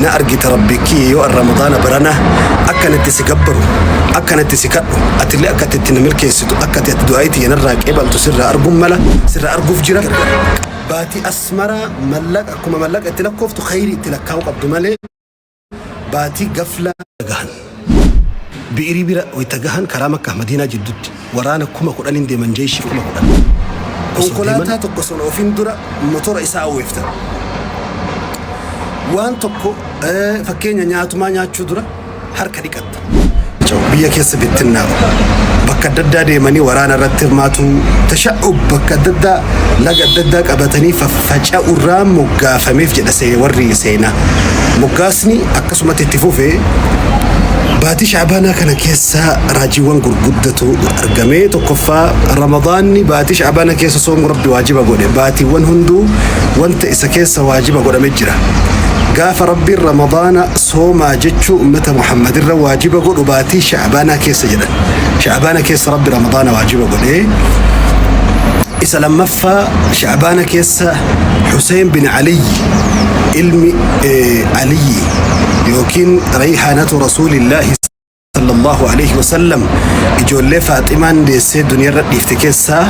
Na argita Rabbii kiyya yoo an Ramadaana baranaa akkan itti si gabbaru, akkan itti si kadhu, atillee akka ati itti na milkeessitu, akka ati ati du'aa'ii tiyya narraa qeebaltu sirraa arguun mala, sirraa arguuf jira. Baatii Asmaraa mallaqa akkuma mallaqa itti lakkooftu khayrii itti lakkaa'uu qabdu malee baatii gaflaa gahan. Bi'irii bira wayita gahan karaa Makkaaf Madiinaa jiddutti waraana 10,000n deeman jeeyshii 10,000. Osoo Konkolaataa deeman tokko osoo hin oofin dura motora isaa awweeftan. Waan tokko fakkeenya nyaatumaa nyaachuu dura harka dhiqatta. Biyya keessa bittinnaa'u. Bakka adda addaa deemanii waraana irratti hirmaatu. Tasha'ub bakka adda addaa laga adda addaa qabatanii faffaca'u irraa moggaafameef jedha warri seenaa. Moggaasni akkasumatti itti fufe. Baatii Sha'baanaa kana keessa raajiiwwan gurguddatu argame. Tokkoffaa Ramadaanni baatii Sha'baana keessa soomu Rabbi waajiba godhe. Baatiiwwan hunduu wanta isa keessa waajiba godhame jira. Gaafa Rabbiin Ramadaana soomaa jechuu ummata Muhammad irra waajiba godhu baatii Sha'baanaa keessa jedhan. Sha'baana keessa Rabbi Ramadaana waajiba godhe. Isa lammaffaa Sha'baana keessa Hussein bin Aliyyi ilmi Aliyyi yookiin Rayhaanatu Rasuulillaahi sallallahu alaihi wasallam ijoollee Faaximaan deessee duniyarra dhiifte keessaa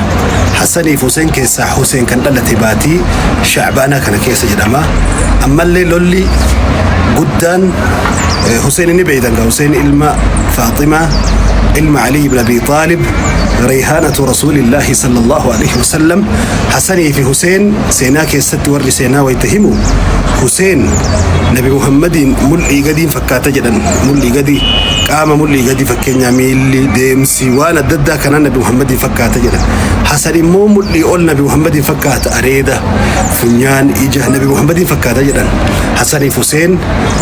Hasanii fi Hussein keessaa Hussein kan dhalate baatii Sha'baanaa kana keessa jedhama. Ammallee lolli guddaan Hussein ni beeytan gaa Hussein ilma Faaximaa ilma Ali ibn Abi Xaalib Rayhaanatu Rasuulillaahi sallallahu alaihi wasallam. Hasanii fi Hussein seenaa keessatti warri seenaa wayita himu Hussein Nabi Muhammadiin mul'ii gadiin fakkaata jedhan. Mul'ii gadi, qaama mul'ii gadi, fakkeenyaa miilli, deemsi, waan adda addaa kanaan Nabi Muhammadiin fakkaata jedhan. Hasan immoo mul'ii ol Nabi Muhammadiin fakkaata, areeda, funyaan, ija Nabi Muhammadiin fakkaata jedhan. Hasaniif Hussein,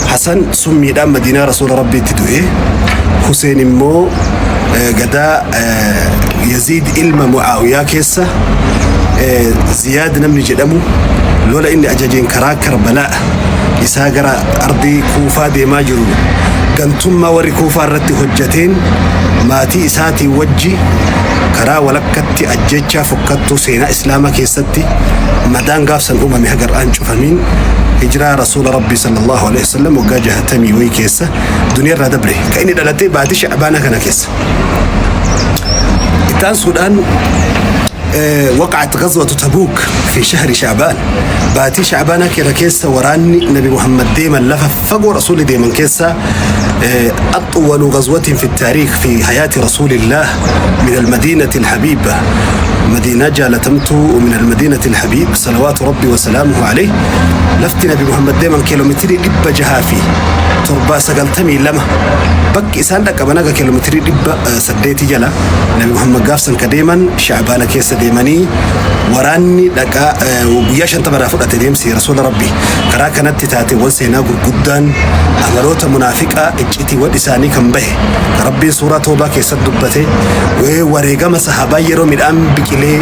Hasan summiidhaan Madiinaa Rasuula Rabbiitti du'e. Hussein immoo gadaa Yaziid ilma Mu'aawiyaa keessa Ziyaad namni jedhamu lola inni ajajeen karaa Karbalaa isaa gara ardii Kuufaa deemaa jiru gantummaa warri Kuufaa irratti hojjateen maatii isaatiin wajji karaa walakkatti ajjechaa fokkattuu seenaa Islaamaa keessatti madaan gaafsan uumame haga har'aan cufamiin hijiraa Rasuula Rabbii sallallahu alaihi wasallam waggaa jahatamii wayii keessa duniyaa irraa dabre. Kan inni dhalate baatii Sha'baanaa kana keessa. Itti aansuudhaan waqa'at ghazwatu Tabuuk fi shahri Sha'baan. Baatii Sha'baanaa kana keessa waraanni Nabi Muhammad deeman lafa fagoo Rasuulli deeman keessa أطول غزوة في التاريخ في حياة رسول الله من المدينة الحبيبة مدينة جالتمت ومن المدينة الحبيب صلوات ربي وسلامه عليه lafti Nabi Muhammad deeman kiiloomeetirii 692 bakki isaan dhaqqaban haga kiiloomeetirii 800 jala. Nabi Muhammad gaafsan ka deeman Sha'baana keessa deemanii waraanni dhaqaa guyyaa 50 irraa fudhate deemsi Rasuula Rabbi. Karaa kanatti taateewwan seenaa gurguddaan amaloota munaafiqaa iccitiiwwan isaanii kan bahe Rabbiin suuraa Toobaa keessatti dubbate, wareegama sahaabaa yeroo midhaan biqilee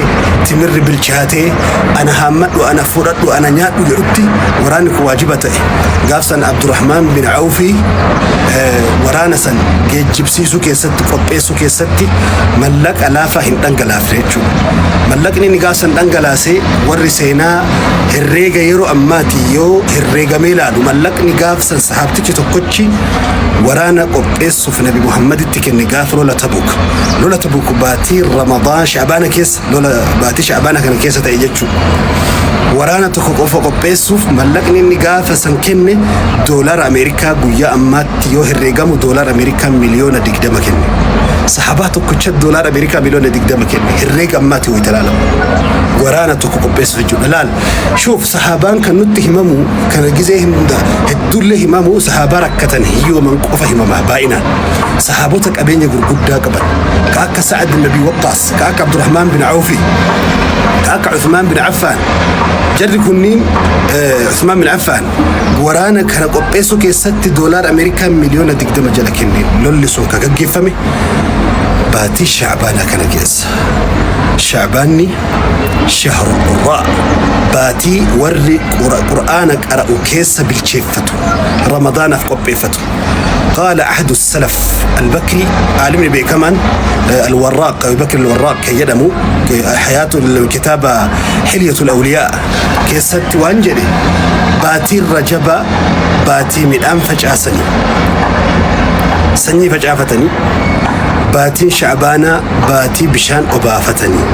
timirri bilchaatee ana haammadhu, ana fudhadhu, ana nyaadhu jedhutti waraanni kun waajiba ta'e. Gaafsan Abdurrahmaan bin Awfi waraana san geejjibsiisuu keessatti, qopheessuu keessatti mallaqa laafaa hin dhangalaafne jechuudha. Mallaqni inni gaafsan dhangalaase warri seenaa herreega yeroo ammaati yoo herreegamee ilaalu mallaqni gaafsan sahaabtichi tokkochi waraana qopheessuuf Nabi Muhammaditti kenne gaafa lola Tabuk. Lola Tabuk baatii Ramadaan Sha'baana keessa lola baatii Sha'baana kana keessa ta'e jechuudha. Waraana tokko qofa qopheessuuf mallaqni inni gaafa san kenne doolara Ameerikaa guyyaa ammaatti yoo herreegamu doolara Ameerikaa miliyoona 20 kenne. Sahabaa tokkicha doolara Ameerikaa miliyoona 20 kenne herreega ammaatti wayita ilaalamu. Waraana tokko qopheessuuf jechuudha. Laal shuuf sahabaan kan nutti himamu kana gizee hunda hedduullee himamu sahabaa rakkatan hiyyooman qofa himama baay'inaan. Sahaabota qabeenya gurguddaa qaban ka akka Sa'ad bin Abi Waqqaas, ka akka Abdurrahmaan bin Awfi, ka akka Uthmaan bin Affaan, jarri kunniin Uthmaan bin Affaan waraana kana qopheessuu keessatti doolaara Ameerikaa miliyoona 20 jala kenne. Lolli sun ka gaggeeffame baatii Sha'baanaa kana keessa. Sha'baanni shahru qurraa, baatii warri Qur'aana qara'u keessa bilcheeffatu, Ramadaanaaf qopheeffatu. Qaala ahadu salaf al-Bakri, aalimni beekamaan al-Warraaq, Abu Bakr al-Warraaq kan jedhamu, hayaatu kitaaba Hilyatul Awliyaa keessatti waan jedhe: baatiin Rajabaa baatii midhaan facaasanii, sanyii facaafatanii, baatiin Sha'baanaa baatii bishaan obaafatanii,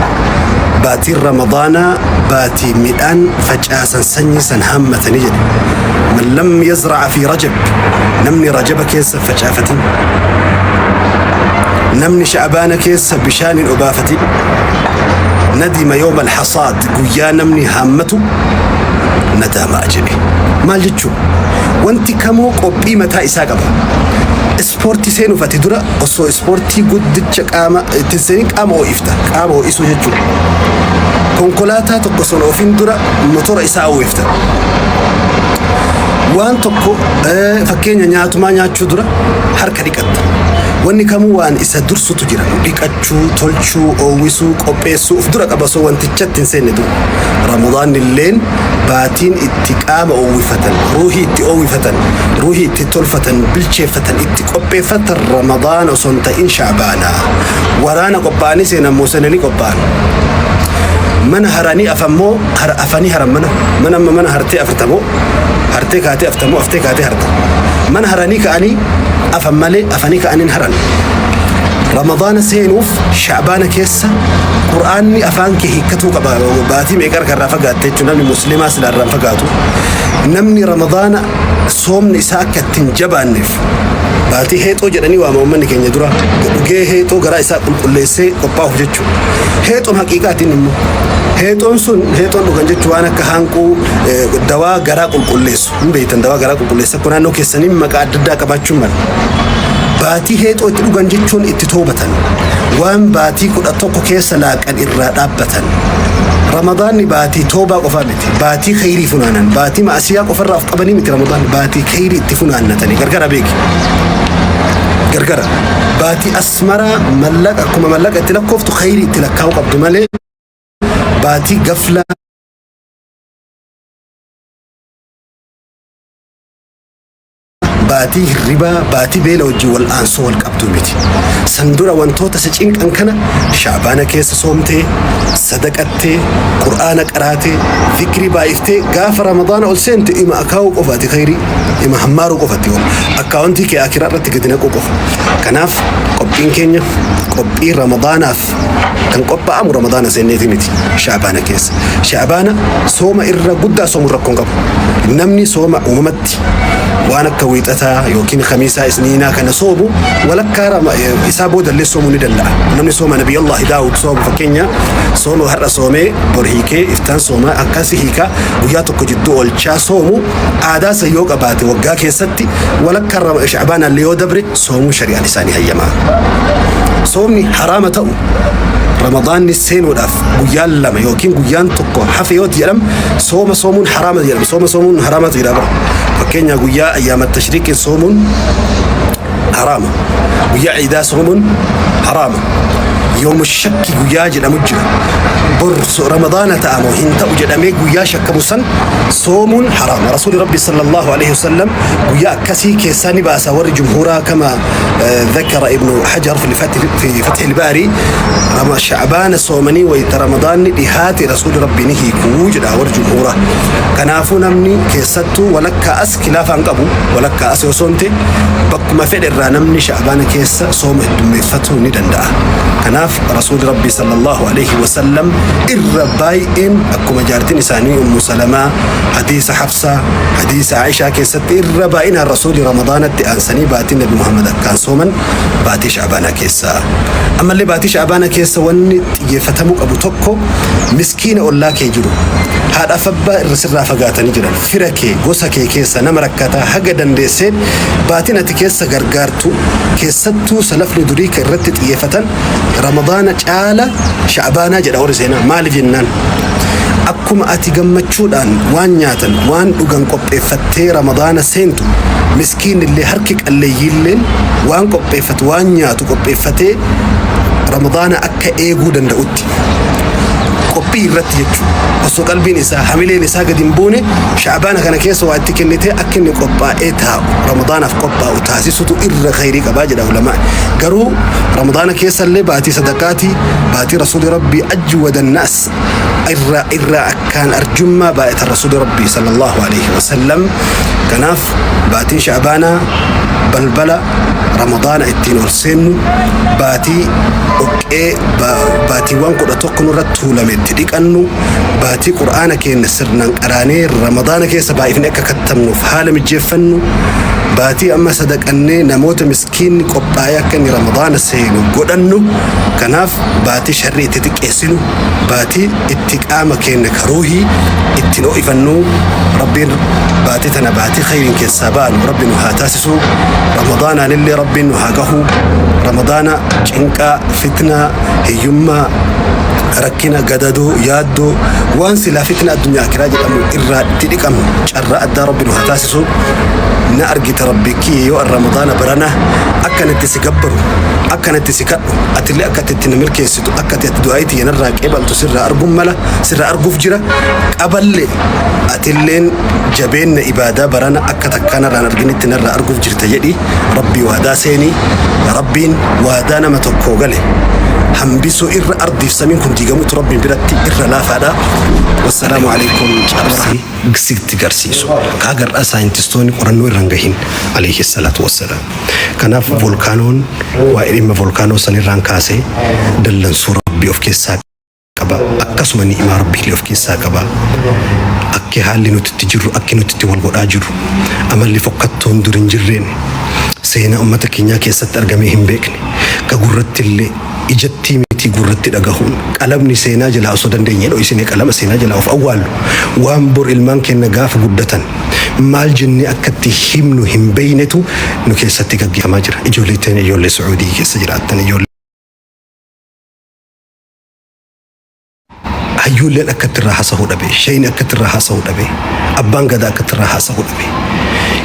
baatiin Ramadaanaa baatii midhaan facaasan, sanyii san haammatanii jedhe. Man lam yazra'a fi Rajab, namni Rajaba keessa facaafatin, namni Sha'baana keessa bishaan hin obaafatin, nadima yawma alhasaad, guyyaa namni haammatu nadaama'a jedhe. Maal jechuu? Wanti kamuu qophii mataa isaa qaba. Ispoortii seenuuf ati dura osoo ispoortii guddicha qaama ittiin seenin qaama ho'ifta. Qaama ho'isuu jechuudha. Konkolaataa tokko osoo hin oofin dura motora isaa ho'ifta. Waan tokko, fakkeenya nyaatumaa nyaachuu dura harka dhiqatta. Wanni kamuu waan isa dursutu jira. Dhiqachuu, tolchuu, oowwisuu, qopheessuu of dura qaba osoo wantichatti hin seenne dura. Ramadaanni illeen baatiin itti qaama oowwifatan, ruuhii itti oowwifatan, ruuhii itti tolfatan, bilcheeffatan, itti qopheeffatan Ramadaana osoo hin ta'in Sha'baana. Waraana qophaa'anii seenan moo seenanii qophaa'an? Mana haranii afammoo afanii haran? Mana mana amma mana hartee afurtamoo, hartee kaatee aftamoo, aftee kaatee harta. Mana haranii ka'anii afan malee afanii ka'aniin haran. Ramadaana seenuuf Sha'baana keessa Qur'aanni afaan kee hiikkatuu qaba. Baatii meeqa harka irraa fagaatte jechuun namni musliimaa sila irraa hin fagaatu. Namni Ramadaana soomni isaa akka ittiin jabaanneef baatii heexoo jedhanii waama uummanni keenya dura, dhugee heexoo garaa isaa qulqulleessee qophaa'uuf jechuudha. Heexoon haqiiqaatiin immoo heexoon sun, heexoon dhugan jechuun waan akka hanquu, dawaa garaa qulqulleessu hin beektan. Dawaa garaa qulqulleessa akka naannoo keessanii maqaa adda addaa qabaachuun mala. Baatii heexoo itti dhugan jechuun itti toobatan, waan baatii 11 keessa laaqan irraa dhaabbatan. Ramadaanni baatii toobaa qofaa miti. Baatii khayrii funaanan. Baatii ma'asiyaa qofarraa of qabanii miti Ramadaanni. Baatii khayrii itti funaannatanii. Gargara beeki. Gargara. Baatii asmaraa mallaqa, akkuma mallaqa itti lakkooftu khayrii itti lakkaa'uu qabdu malee baatii gaflaa, baatii hirribaa, baatii beela wajjin wal'aansoo wal qabdu miti. San dura wantoota si cinqan kana Shaabaana keessa soomtee, sadaqattee, Qur'aana qaraatee, zikrii baay'iftee, gaafa Ramadaana ol seente ima akaa'uu qofaati, khayrii ima hammaaruu qofatti ol akkaawuntii kee akiraa irratti gadi naquu qofa. Kanaaf qophiin keenya qophii Ramadaanaaf kan qophaa'amu Ramadaana seenneeti miti, Shaabaana keessa. Shaabaana sooma irra guddaa soomuun rakkoon qabu. Namni sooma uumamatti waan akka Wiixataa yookiin Khamiisaa, Isniinaa kana soomu walakkaa isaa boodallee soomuu ni danda'a. Namni sooma Nabiyyallahi Daawud soomu, fakkeenya sooma har'a soomee bor hiikee iftaan sooma, akkasi hiikaa guyyaa tokko jidduu oolchaa soomu, aadaa isa yoo qabaate waggaa keessatti walakkaa Shaabaanaallee yoo dabre soomuu shari'aan isaanii hayyamaa. Soomni haraama ta'u Ramadaanni seenuudhaaf guyyaan 2 yookiin guyyaan 1 hafe yoo jedham sooma soomuun haraama jedhama. Sooma soomuun haraamatu jira bara. Fakkeenya guyyaa ayyaama tashriiqiin soomuun haraama. Guyyaa ciidaa soomuun haraama. Yoomu shakki guyyaa jedhamu jira. Bor Ramadaana ta'amoo hin ta'u jedhamee guyyaa shakkamu san soomuun haraama. Rasuuli Rabbi sallallahu alaihi wasallam guyyaa akkasii keessaa ni baasa warri jumhuuraa, kama ذكر ابن حجر في فتح الباري. Rama Sha'baana soomanii wayita Ramadaanni dhihaate Rasuuli Rabbi ni hiikuu jedha warri jumhuuraa. Kanaafuu namni keessattuu walakkaa as kilaafaan qabu, walakkaa as yoo soomte bakkuma fedhe irraa namni Sha'baana keessa sooma heddummeeffatuu ni danda'a. Kanaaf Rasuuli Rabbi sallallahu alaihi wasallam irra baay'een akkuma jaartiin isaanii Ummu Salamaa, hadiisa Hafsaa, hadiisa Aishaa keessatti irra baay'inaan Rasuuli Ramadaanatti aansanii baatii Nabi Muhammad akkaan sooman baatii Sha'baanaa keessa. Ammallee baatii Sha'baana keessa wanni xiyyeeffatamuu qabu tokko, miskiina ollaa kee jiru, haadhaaf abbaa irra sirraa fagaatanii jiran, fira kee, gosa kee keessa nama rakkataa haga dandeesseen baatiin ati keessa gargaartu, keessattuu salafni durii kan irratti xiyyeeffatan Ramadaana caala Sha'baanaa jedha warri seenaa. Maaliif jennaan, akkuma ati gammachuudhaan waan nyaatan waan dhugan qopheeffattee Ramadaana seentu, miskiinillee harki qalleeyyiilleen waan qopheeffatu waan nyaatu qopheeffatee Ramadaana akka eeguu danda'utti. Qophii irratti jechuudha. Osoo qalbiin isaa hamileen isaa gadi hin buune Sha'baana kana keessa waa itti kennitee akka inni qophaa'ee taa'u Ramadaanaaf qophaa'u taasisutu irra khayrii qabaa jedha ulamaan. Garuu Ramadaana keessa illee baatii sadaqaatii baatii Rasuuli Rabbii ajwada naas irra irra akkaan arjummaa baay'atan Rasuuli Rabbii sallallahu alaihi wasallam. Kanaaf baatiin Sha'baanaa balbala Ramadaana ittiin ol seennu baatii dhoqqee baatiiwwan 11 nurra tuulame itti dhiqannu baatii Qur'aana keenya sirnaan qaraanee Ramadaana keessa baay'ifnee akka kattamnuuf haala mijeeffannu baatii amma sadaqannee namoota miskiinni qophaa'ee akka inni Ramadaana seenu godhannu. Kanaaf baatii sharrii itti xiqqeessinu, baatii itti qaama keenya karuuhii ittiin ho'ifannu, Rabbiin baatii tana baatii khayriin keessaa baanu Rabbi nu haa taasisu. Ramadaanaan illee Rabbiin nu haa gahu. Ramadaana cinqaa, fitnaa, hiyyummaa, rakkina, gadadoo, yaaddoo, waan silaa fitna addunyaa akiraa jedhamu irraa itti dhiqamnu carraa addaa Rabbi nu haa taasisu. Na argita Rabbi kiyya yoo an Ramadaana barana akkanatti si gabbaru, akkanatti si kadhu, atillee akka ati itti na milkeessitu, akka ati du'aayii tiyya narraa qeebaltu sirraa arguun mala, sirraa arguuf jira. Qaballe atilleen jabeenna ibaadaa barana akka takkaa narraan arginitti narraa arguuf jirta jedhi Rabbii waadaa seeni. Rabbiin waadaa nama tokkoo gale hambisuu irra ardiif samiin kun diigamutu Rabbiin biratti irra laafaadha. Wassalaamu alaikum. Cabsee sitti garsiisu kaa gar'aa saayintistoonni qorannoo irra hin gahin alayhi salaatu wassalaam. Kanaaf volkaanoon waa'ee dhimma volkaanoo sanirraan kaasee dallansuu Rabbii of keessaa qaba, akkasuma ni'imaa Rabbiillee of keessaa qaba. Akki haalli nuti itti jirru, akki nuti itti wal godhaa jirru, amalli fokkattoon dur hin jirreen seenaa ummata keenyaa keessatti argamee hin beekne, ka gurratti illee ijattii miti gurratti dhagahuun qalamni seenaa jalaa osoo dandeenye dho'isinee qalama seenaa jalaa of awwaallu, waan bor ilmaan keenya gaafa guddatan maal jennee akka itti himnu hin beeynetu nu keessatti gaggeeffamaa jira. Ijoollee teenya, ijoollee Su'uudii keessa jiraattan, ijoollee hayyuulleen akka itti irraa haasa'uu dhabe, shayni akka itti irraa haasa'uu dhabe, abbaan gadaa akka itti irraa haasa'uu dhabe.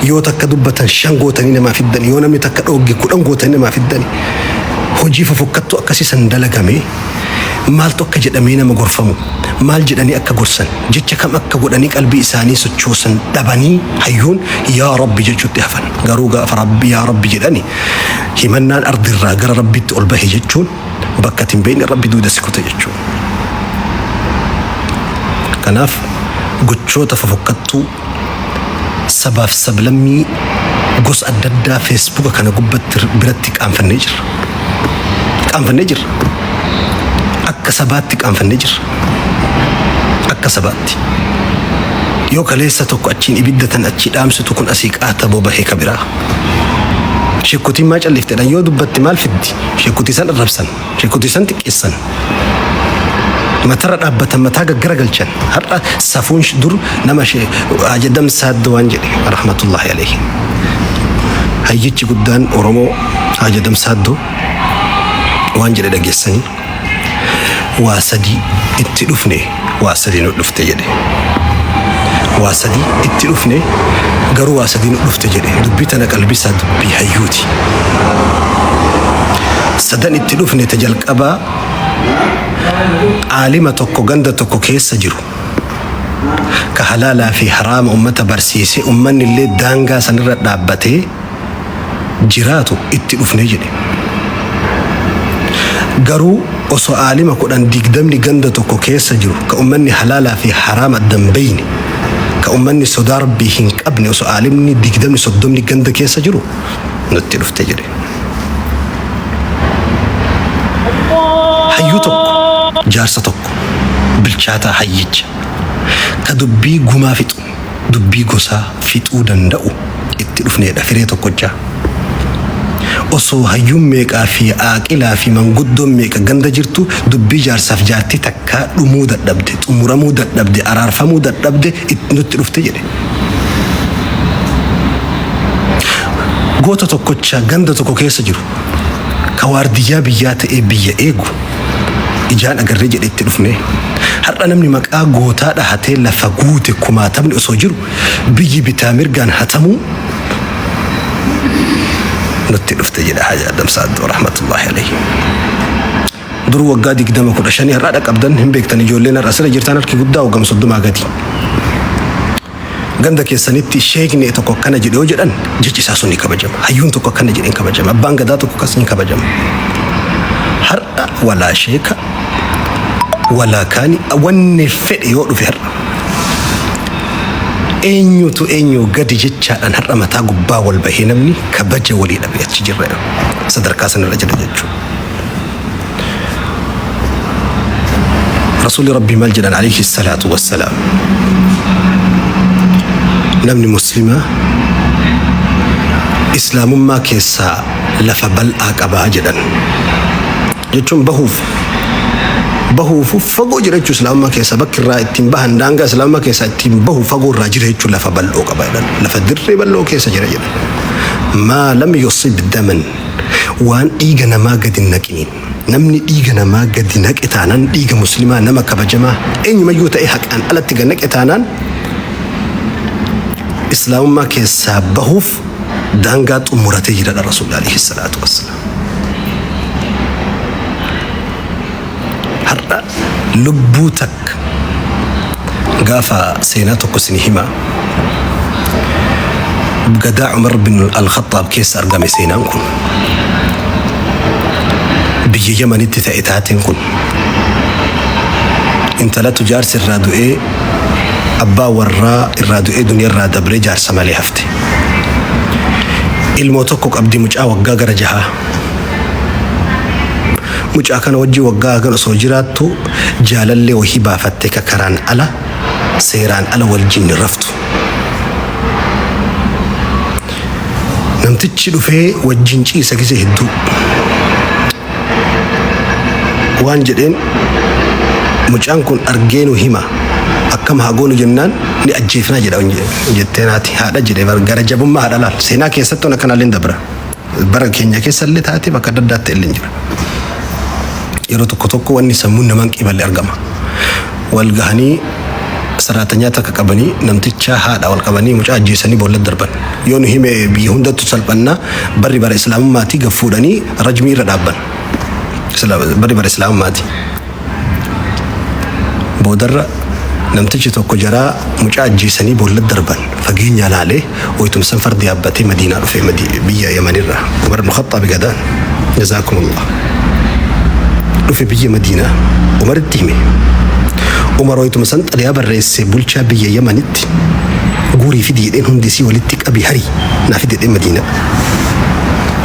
Yoo takka dubbatan shan gootanii namaa fiddan, yoo namni takka dhoogge 10 gootanii namaa fiddan, hojii fofokkattuu akkasii san dalagame maaltu akka jedhamee nama gorfamu, maal jedhanii akka gorsan, jecha kam akka godhanii qalbii isaanii sochoosan dhabanii hayyuun yaa Rabbi jechuutti hafan. Garuu gaafa Rabbi yaa Rabbi jedhani himannaan ardirraa gara Rabbiitti ol bahe jechuun bakka ati hin beekne Rabbi duuda si kute jechuudha. Kanaaf gochoota fofokkattuu sabaaf sablammii gosa adda addaa feesbuuka kana gubbatti biratti qaanfannee jirra. Qaanfannee jirra. Akka sabaatti qaanfannee jirra. Akka sabaatti. Yoo kaleessa tokko achiin ibidda tan achii dhaamsitu kun asii qaata bobahee ka biraa. Sheekkotiin maa calliftedha yoo dubbatte maal fiddi? Sheekkotii san arrabsan, sheekkotii san xiqqeessan. Matarra dhaabbatan, mataa gaggaragalchan. Har'a safuun dur nama Haji Saaddoo waan jedhe rahmatullahi alayhi. Hayyichi guddaan Oromoo Haji Saaddoo waan jedhe dhageessanii, waa sadii itti dhufne, waa sadii nu dhufte jedhe. Waa sadii itti dhufne, garuu waa sadii nu dhufte jedhe. Dubbii tana qalbisaa, dubbii hayyuuti. Sadan itti dhufne, ta jalqabaa aalima tokko ganda tokko keessa jiru ka halaalaa fi haraama ummata barsiise, ummanni illee daangaa sanirra dhaabbatee jiraatu itti dhufne jedhe. Garuu osoo aalima 10 20 ganda tokko keessa jiru ka ummanni halaalaa fi haraama addan beeyne, ka ummanni sodaa Rabbii hin qabne, osoo aalimni 20 30 ganda keessa jiru nutti dhufte jedhe. Hayyuu tokko, jaarsa tokko, bilchaataa hayyicha ka dubbii gumaa fixu, dubbii gosaa fixuu danda'u itti dhufneedha firee tokkochaa. Osoo hayyuun meeqaa fi aaqilaa fi manguddoon meeqa ganda jirtu dubbii jaarsaaf jaartii takkaa dhumuu dadhabde, xumuramuu dadhabde, araarfamuu dadhabde nutti dhufte jedhe. Goota tokkocha ganda tokko keessa jiru ka waardiyyaa biyyaa ta'ee biyya eegu ijaan agarree jedhe itti dhufne. Har'a namni maqaa gootaa dhahatee lafa guute kumaatamni osoo jiru biyyi bitaa mirgaan hatamuu nutti dhufte jedha Haji Adam Saaddoo rahmatullahi alayhi. Dur waggaa 20 15 har'aa dhaqqabdan hin beektan ijoolleen har'a asirra jirtan harki guddaa waggaa 30 gadi. Ganda keessanitti sheekni tokko akkana jedhe yoo jedhan jechi isaa sun ni kabajama. Hayyuun tokko akkana jedhe hin kabajama. Abbaan gadaa tokko akkas ni kabajama. Har'a walaa sheeka walaa kaani wanni fedhe yoo dhufe har'a eenyutu eenyu gadi jechaadhaan har'a mataa gubbaa wal bahee namni kabaja walii dhabe achi jirra sadarkaa sanarra jira jechuudha. Rasuulli Rabbii maal jedhan alayhi salaatu wassalaam? Namni muslimaa islaamummaa keessaa lafa bal'aa qabaa jedhan. Jechuun bahuuf bahuufu fagoo jira jechuun islaamummaa keessaa bakki irraa ittiin bahan daangaa islaamummaa keessaa ittiin bahu fagoo irraa jira jechuun lafa bal'oo qaba jedhan. Lafa dirree bal'oo keessa jira jedhan. Maa lam yusib daman waan dhiiga namaa gadi hin naqiniin. Namni dhiiga namaa gadi naqe taanaan dhiiga muslimaa nama kabajamaa eenyumayyuu ta'e haqaan alatti gad naqe taanaan islaamummaa keessaa bahuuf daangaa xumuratee jira dha Rasuulli alayhi salaatu wassalaam. Har'a lubbuu takka gaafa seenaa tokko isin hima. Gadaa Umar bin Al-Khattaab keessa argame seenaan kun. Biyya Yamanitti ta'e taateen kun. Intalatu jaarsi irraa du'ee abbaa warraa irraa du'ee duniyaa irraa dabree jaarsa malee hafte. Ilmoo tokko qabdi mucaa waggaa gara jahaa. Mucaa kana wajjin waggaa hagan osoo jiraattu jaalallee wahii baafattee ka karaan ala seeraan ala wajjin raftu. Namtichi dhufee wajjin ciisa gizee hedduu. Waan jedheen mucaan kun argee nu hima akkam haa goonu jennaan ni ajjeefnaa jedha jettee naati haadha jedhe gara jabummaa haadha laal seenaa keessatti waan akkanaallee dabra. Bara keenya keessa illee taatee bakka adda addaatti illee jira. Yeroo tokko tokko wanni sammuun namaa hin qiballe argama. Wal gahanii saraatanyaa takka qabanii namticha haadha wal qabanii mucaa ajjeesanii boolla darban. Yoo nu hime biyya hundattu salphannaa barri bara islaamummaatii gad fuudhanii rajmii irra dhaabban. Barri bara islaamummaati. Boodarra namtichi tokko jaraa mucaa ajjeesanii boolla darban fageenya laalee waytumsan farda yaabbatee Madiinaa dhufe biyya Yamanirraa. Umar ibn Khaxxaabi gadaan. Jazaakumullah. Dhufe biyya Madiinaa. Umaritti hime. Umar waytumsan xalayaa barreesse bulchaa biyya Yamanitti guurii fidi jedheen hundi isii walitti qabi hari naa fidi jedheen Madiinaa.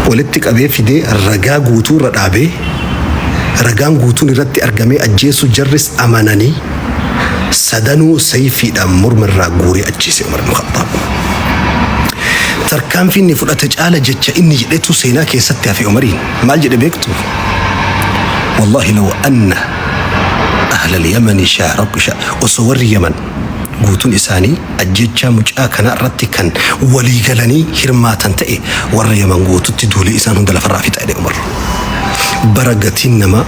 Walitti qabee fidee ragaa guutuu irra dhaabee ragaan guutuun irratti argamee ajjeesuu jarris amananii sadanuu sayfiidhaan morma irraa guuree ajjeese Umar ibn Khaxxaab. Tarkaanfii inni fudhate caala jecha inni jedhetu seenaa keessatti hafe Umariin. Maal jedhe beektu? Wallahi law anna ahla al-Yamani shaaraku osoo warri Yaman guutuun isaanii ajjeechaa mucaa kanaa irratti kan walii galanii hirmaatan ta'e warra Yaman guututti duulee isaan hunda lafarraa fixa jedhe Umar. Bara gatiin namaa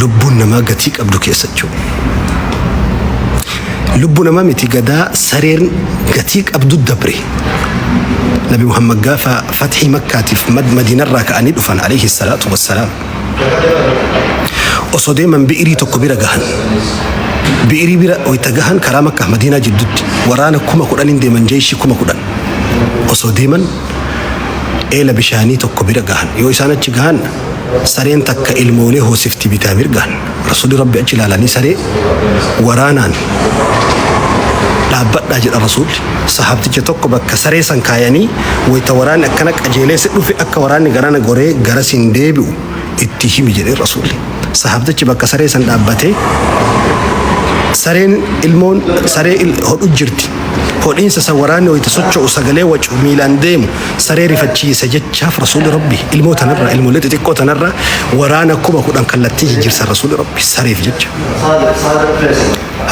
lubbuun namaa gatii qabdu keessa jechuudha. Lubbuu namaa miti gadaa sareen gatii qabdu dabre. Nabi Muhammad gaafa fathii Makkaatiif Madiinarraa ka'anii dhufan alayhi salaatu wassalaam. Osoo deeman bi'irii tokko bira gahan. Bi'irii bira wayita gahan karaa Makkaaf Madiinaa jidduutti waraana 10,000 deeman jeeshii 10,000. Osoo deeman eela bishaanii tokko bira gahan. Yoo isaan achi gahan sareen takka ilmoolee hoosifti bitaa mirgaan. Rasuulli Rabbi achi ilaalanii saree waraanaan dhaabbadhaa jedha Rasuulli. Sahaabticha tokko bakka saree san kaayanii wayita waraanni akkana qajeelee si dhufe akka waraanni garana goree garasiin deebi'u itti himi jedhee Rasuulli. Sahaabtichi bakka saree san dhaabbatee sareen ilmoon saree hodhu jirti. Hodhiinsa san waraanni wayita socho'u sagalee wacu miilaan deemu saree rifachiisa jechaaf Rasuulli Rabbi ilmoo tanarraa ilmoolee xixiqqoo tanarraa waraana 10,000 kallattii jijjiirsan Rasuulli Rabbi sareef jecha.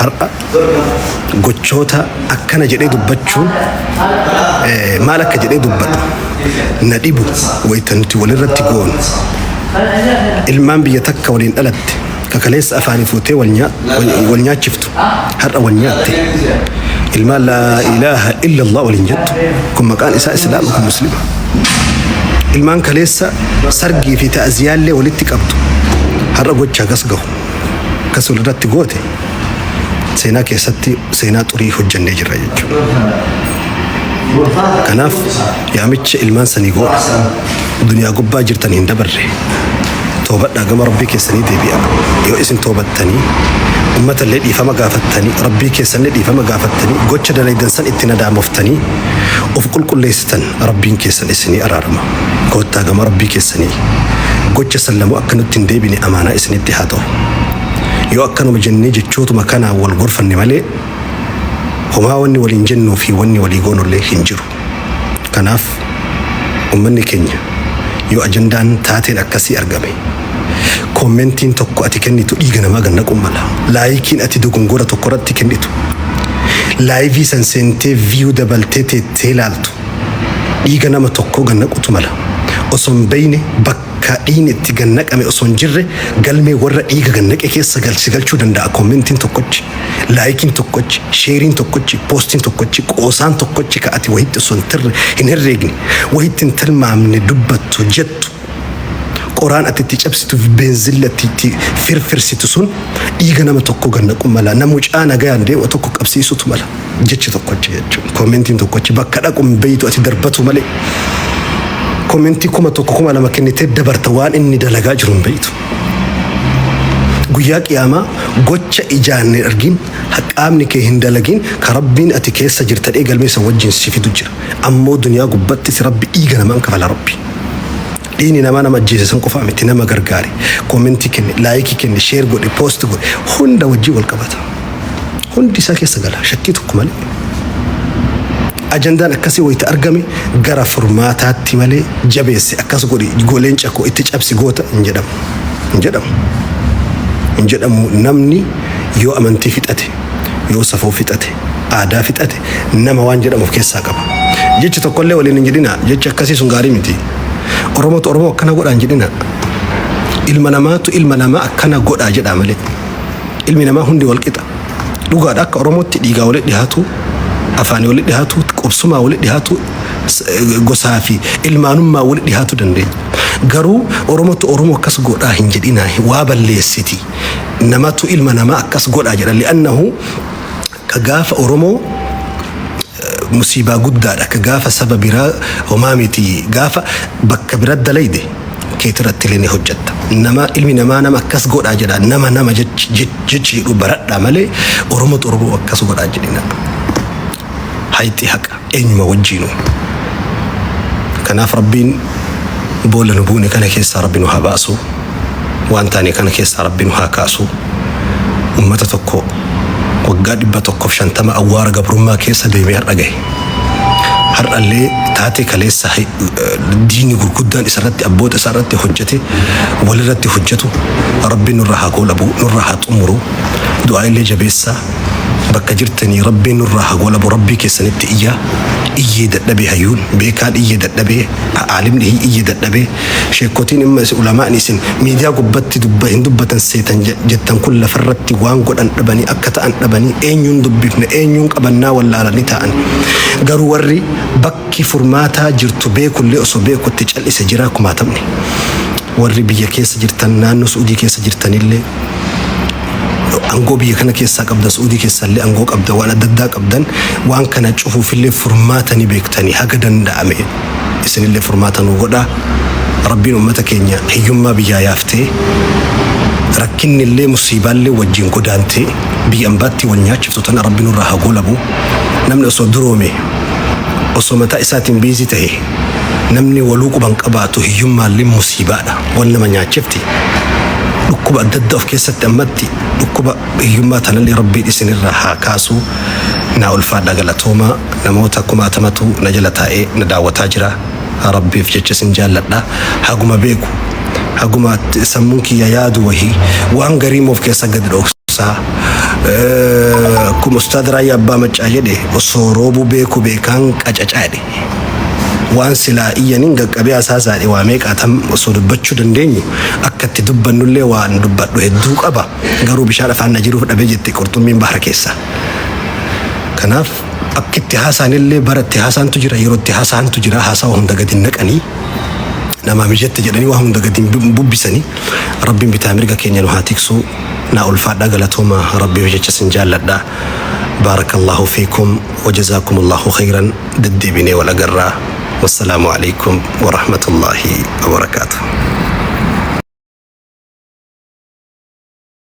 Har'a gochoota akkana jedhee dubbachuun maal akka jedhee dubbadhu na dhibu wayita nuti walirratti goonu ilmaan biyya takka waliin dhalatte kakaleessa afaanii fuutee wal nyaachiftu har'a wal nyaatte ilmaan laa ilaaha illallah waliin jettu kun maqaan isaa islaama kun muslima ilmaan kaleessa sargii fi ta'aziyaallee walitti qabdu Har'a gocha hagas gahu akkas walirratti goote seenaa keessatti seenaa xurii hojjannee jirra jechuudha. Kanaaf yaamicha ilmaan sanii godha. Duniyaa gubbaa jirtan hin dabarre. Toobadhaa gama Rabbii keessanii deebi'a. Yoo isin toobattanii ummata illee dhiifama gaafattanii Rabbii keessanillee dhiifama gaafattanii gocha dalaydan san itti nadaamoftanii of qulqulleessitan Rabbiin keessan isinii araarama. Koottaa gama Rabbii keessanii gocha san lamuu akka nutti hin deebine amaanaa isinitti haa ta'u. Yoo akkanuma jennee jechootuma kanaan wal gorfanne malee homaa wanni waliin jennuu fi wanni walii goonullee hin jiru. Kanaaf ummanni keenya yoo ajandaan taateen akkasii argame commentiin tokko ati kennitu dhiiga namaa gad naquu mala. Likeiin ati dogongora tokko irratti kennitu live san seentee view dabaltee teettee ilaaltu dhiiga nama tokkoo gad naqutu mala. Osoo hin beeyne bakka dhiigni itti gad naqame osoo hin jirre galmee warra dhiiga gad naqe keessa galchi galchuu danda'a commentiin tokkochi. Likeiin tokkochi, shareiin tokkochi, postiin tokkochi, qoosaan tokkochi ka ati wahitti osoo hin tirre hin herreegne, wahitti hin tilmaamne dubbattu jettu qoraan ati itti cabsitu beenzilli ati itti firfirsitu sun dhiiga nama tokko gad naqu mala. Nama mucaa nagayaan deemu tokko qabsiisutu mala. Jechi tokkochi jechuudha. Commentiin tokkochi bakka dhaqu hin beeytu ati darbatu malee. Commentii 1000 2000 kennitee dabarta waan inni dalagaa jiru hin beeytu. Guyyaa qiyaamaa gocha ijaan hin argin qaamni kee hin dalagin ka Rabbiin ati keessa jirta dhee galmee san wajjin si fidu jira. Ammoo duniyaa gubbatti si Rabbi dhiiga namaan kafala Rabbi. Dhiigni namaa nama ajjeese san qofaa miti nama gargaare. Commentii kenne, likeii kenne, share godhe, post godhe hunda wajjin wal qabata. Hundi isaa keessa gala shakkii tokko malee. Ajandaan akkasii wayita argame gara furmaataatti malee jabeesse akkas godhi goleen cakoo itti cabsi goota hin jedhamu. Hin jedhamu. Hin jedhamu namni yoo amantii fixate, yoo safuu fixate, aadaa fixate nama waan jedhamu of keessaa qaba. Jechi tokkollee waliin hin jedhina. Jechi akkasii sun gaarii miti. Oromootu Oromoo akkana godhaa hin jedhina. Ilma namaatu ilma namaa akkana godhaa jedhaa malee. Ilmi namaa hundi wal qixa. Dhugaadha akka Oromootti dhiigaa walitti dhiyaatu, afaanii walitti dhiyaatu, qubsumaa walitti dhiyaatu, gosaa fi ilmaanummaa walitti dhiyaatu dandeenya. Garuu Oromootu Oromoo akkas godhaa hin jedhinaa waa balleessiti. Namatu ilma namaa akkas godhaa jedha. Li'annahu ka gaafa Oromoo musiibaa guddaadha. Ka gaafa saba biraa homaa miti. Gaafa bakka bira dalayde keetirratti illee ni hojjetta. Nama ilmi namaa nama akkas godhaa jedha. Nama nama jechi jedhu baradhaa malee Oromootu Oromoo akkas godhaa jedhina. Hayxi haqa eenyuma wajjiinu. Kanaaf Rabbiin boolla nu buune kana keessaa Rabbi nu haa baasu. Waan taane kana keessaa Rabbi nu haa kaasu. Uummata tokko waggaa 150 awwaara gabrummaa keessa deemee har'a gahe. Har'allee taatee kaleessa diinni gurguddaan isarratti abboota isaarratti hojjete walirratti hojjetu Rabbiin nurra haa goolabu nurra haa xumuru du'aa illee jabeessaa bakka jirtanii Rabbiin nurra haa goolabu Rabbii keessanitti iyyaa iyyee dadhabee hayyuun beekaan iyyee dadhabee aalimni iyyee dadhabee sheekotiin imma ulamaan isin miidiyaa gubbatti dubba hin dubbatan seetan jettan kun lafarratti waan godhan dhabanii akka ta'an dhabanii eenyuun dubbifne eenyuun qabannaa wallaalanii ta'an garuu warri bakki furmaataa jirtu beekullee osoo beekutti cal'ise jira kumaatamni warri biyya keessa jirtan naannoo Suudii keessa jirtanillee angoo biyya kana keessaa qabdan Suudii keessallee angoo qabdan waan adda addaa qabdan waan kana cufuufillee furmaata ni beektanii haga danda'ame isinillee furmaata nu godhaa. Rabbiin uummata keenya hiyyummaa biyyaa yaaftee rakkinnillee musiibaallee wajjin godaantee biyya ambaatti wal nyaachiftu tana Rabbi nurraa haa goolabu. Namni osoo duroome osoo mataa isaatiin busy ta'e namni waluu quban qabaatu hiyyummaallee musiibaadha wal nama nyaachifti. Dhukkuba adda addaa of keessatti ammatti dhukkuba hiyyummaa tanallee Rabbiin isinirraa haa kaasu. Naa ulfaadha galatoomaa namoota kumaatamatu na jala taa'ee na daawwataa jira. Rabbiif jecha isin jaalladha. Haguma beeku haguma sammuun kiyya yaadu wahii waan garii of keessa gadi dhoksaa. Akkuma Ustaad Raayyaa Abbaa Maccaa jedhe osoo roobuu beeku beekaan qacacaa jedhe. Waan silaa iyyaniin qaqqabee asaasaadhe waa meeqaatam osoo dubbachuu dandeenyu akka itti dubbannullee waan dubbadhu hedduu qaba. Garuu bishaan afaan na jiruuf dhabee jette qurxummiin bahara keessa. Kanaaf akka itti haasaanillee bara itti haasaantu jira yeroo itti haasaantu jira haasawa hunda gadi naqanii Namaa mijatte jedhanii waa hunda gadi hin bubbisanii. Rabbiin bitaa mirga keenya nu haa tiksu. Naa ulfaadhaa, galatooma. Rabbiif jecha sin jaalladha. Baarakallahu fiikum wa jazaakumullahu khayran. Deddeebinee wal agarraa. Wassalaamu alaikum wa rahmatullahi wa barakaatuh.